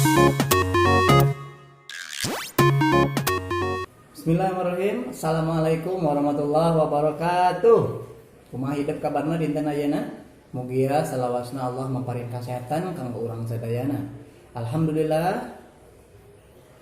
Bismillahirrahmanirrahim. Assalamualaikum warahmatullahi wabarakatuh. Kumaha hidep kabarna dinten ayeuna? Mugia salawasna Allah maparin kasehatan kanggo urang sadayana. Alhamdulillah.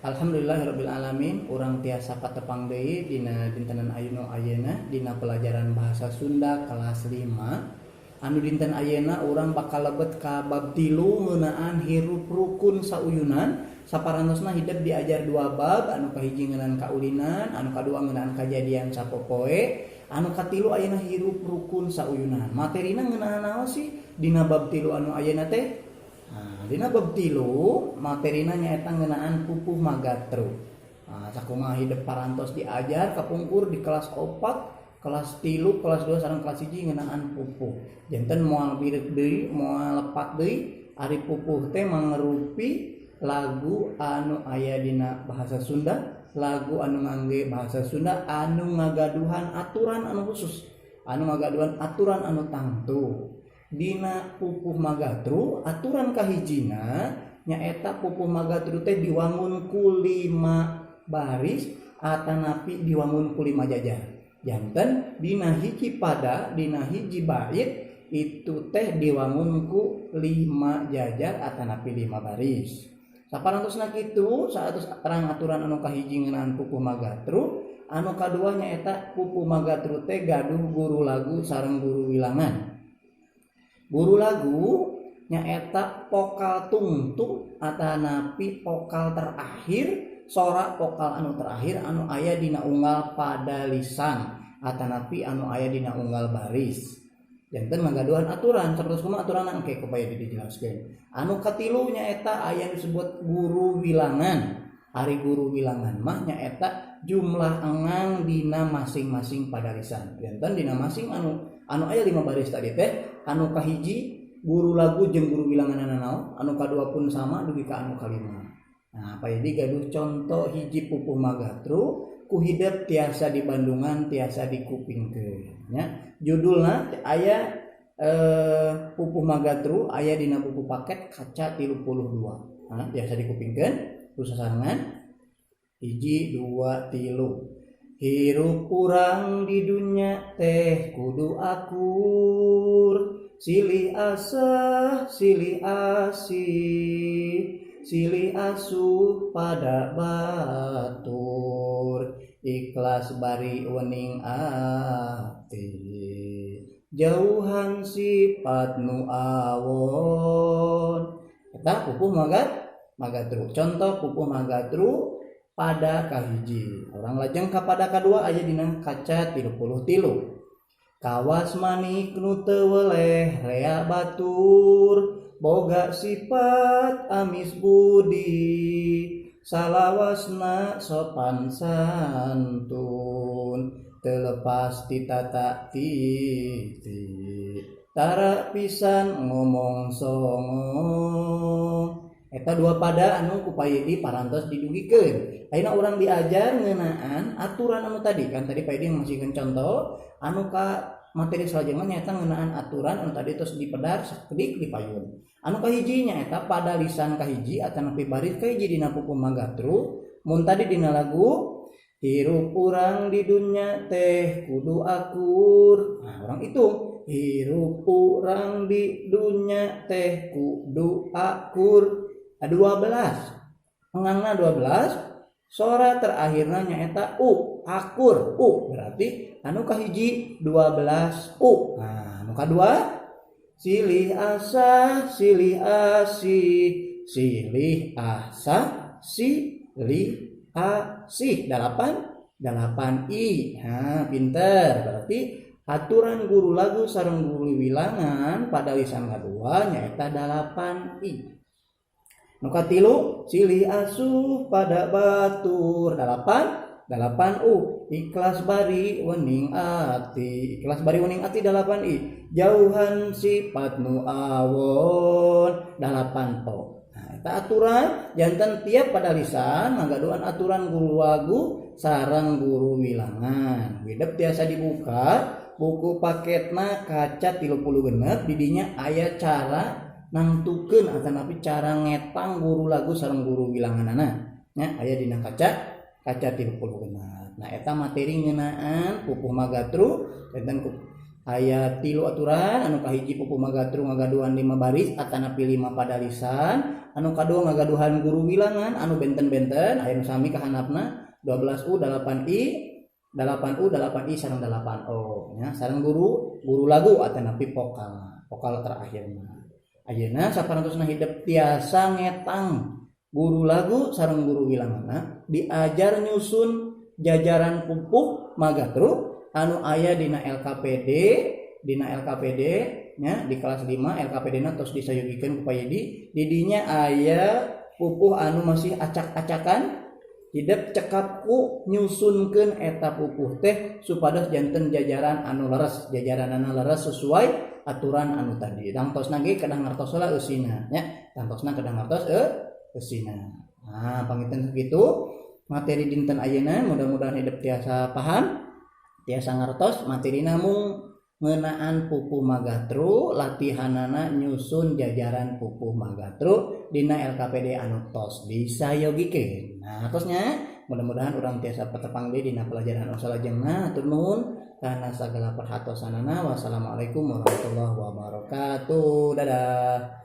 Alhamdulillahirabbil alamin, urang tiasa patepang deui dina dintenan ayeuna ayeuna dina pelajaran bahasa Sunda kelas 5. Anu dinten ayeuna urang bakal lebet ka bab 3 ngeunaan hirup rukun sauyunan. Saparantosna hidep diajar dua bab, anu kahiji ngeunaan kaulinan, anu kadua ngeunaan kajadian sapopoe, anu katilu ayeuna hirup rukun sauyunan. Materina ngeunaan naon sih dina bab 3 anu ayeuna teh? Nah, dina bab 3 materina nyaeta ngeunaan pupuh magatru. Nah, sakumaha hidep parantos diajar kapungkur di kelas 4, kelas 3, kelas 2 sareng kelas 1 ngeunaan pupuh. Janten moal bireuk deui, moal lepat deui, ari pupuh teh mangerupi lagu anu aya dina bahasa Sunda, lagu anu ngangge bahasa Sunda anu ngagaduhan aturan anu khusus, anu ngagaduhan aturan anu tangtu. Dina pupuh magatru aturan kahijina nyaeta pupuh magatru teh diwangun ku 5 baris atanapi diwangun ku 5 jajar. Janten dina hiji pada dina hiji bait itu teh diwangun ku 5 jajar atanapi 5 baris. Saparantosna kitu saatos terang aturan anu kahiji ngeunaan pupuh magatru, anu kadua nyaeta pupuh magatru teh gaduh guru lagu sareng guru wilangan. Guru lagu nyaeta vokal tungtung atanapi vokal terakhir, sora vokal anu terakhir anu aya dina unggal pada lisan atanapi anu aya dina unggal baris. Janten ngagaduhan aturan sapertos kumaha aturan engke supaya dijelaskeun. Anu katilu nyaeta aya disebut guru wilangan. Ari guru wilangan mah nyaeta jumlah engang dina masing-masing pada lisan. Janten dina masing anu anu aya 5 baris tadi teh, anu kahiji guru lagu jeung guru wilangan naon, anu kadua pun sama dugi ka anu kalima. Nah, Pak Edi gaduh contoh hiji pupuh magatru ku hidep tiasa di Bandungan tiasa dikupingkeun nya. Judulna aya pupuh magatru aya dina buku paket kaca 32. Nah, tiasa dikupingkeun ku sasarengan 1 2 3. Hirup urang di dunya teh kudu akur, silih asah silih asih, silih asuh pada batur, ikhlas bari wening ati, jauhan sifat nu awon. Eta pupuh magatru. Contoh pupuh magatru pada kahiji. Urang lajeng kapada kadua aya dina kaca 33. Kawas manik nu teu weleh rea batur, boga sifat amis budi, salawasna sopan santun, teu lepas ti tata titi, tara pisan ngomong songong. Eta dua pada anu ku Pak Yedi parantos didugikeun. Ayeuna urang diajar ngeunaan aturan anu tadi kan tadi Pak Yedi ngasihkeun contoh anu ka materi salajengna nyaeta ngeunaan aturan anu tadi tos dipedar sakedik di payun. Anu kahiji nyaeta pada lisan kahiji atanapi baris kahiji dina pupuh magatru, mun tadi dina lagu hirup urang di dunya teh kudu akur. Nah, urang itu hirup urang di dunya teh kudu akur. 12. Engangna 12, sora terakhirna nyaeta u, akur u, berarti anu kahiji 12 u. Nah, anu kadua silih asah silih asih, silih asah silih asih, 8 8 i. Nah, pinter. Berarti aturan guru lagu sareng guru wilangan pada lisan kadua nyaeta 8 i. Nu katilu silih asuh pada batur, 8 8 u, ikhlas bari wening ati, ikhlas bari wening ati 8 i, jauhan sifat nu awon 8 po. Nah, eta aturan janten tiap pada lisan ngagaduhan aturan guru lagu sareng guru wilangan. Hidep tiasa dibuka buku paketna kaca 36, didinya aya cara nangtukeun atanapi cara ngetang guru lagu sareng guru bilanganana nya aya dina kaca kaca 36. Nah, eta materi ngeunaan pupuh magatru. Janten aya tilu aturan. Anu kahiji, pupuh magatru ngagaduhan 5 baris atanapi 5 padalisan. Anu kadua, ngagaduhan guru bilangan anu benten-benten, aya nu sami kahandapna 12 U, 8 I, 8 U, 8 I sareng 8 O nya, sareng guru guru lagu atanapi vokal vokal terakhir. Ayeuna saparantosna hidep tiasa ngetang guru lagu sareng guru bilanganna, diajar nyusun jajaran pupuh magatru anu aya dina LKPD, dina LKPD nya di kelas 5. LKPD na tos disayogikeun ku Pak Yedi. Didinya aya pupuh anu masih acak-acakan, hidep cekap ku nyusunkeun eta pupuh teh supados janten jajaran anu leres, jajaranana leres sesuai aturan anu tadi. Tangtosna ge kedah ngartos heula eusina nya, tangtosna kedah ngartos eusina. Nah, panginten sakitu materi dinten ayeuna. Mudah-mudahan hidep tiasa paham, tiasa ngartos materina mung ngeunaan pupuh magatru, latihanana nyusun jajaran pupuh magatru dina LKPD anu tos disayogikeun. Nah, tosnya mudah-mudahan urang tiasa patepang deui dina pelajaran anu salajengna. Hatur nuhun kana sagala perhatosanana. Wassalamualaikum warahmatullahi wabarakatuh. Dadah.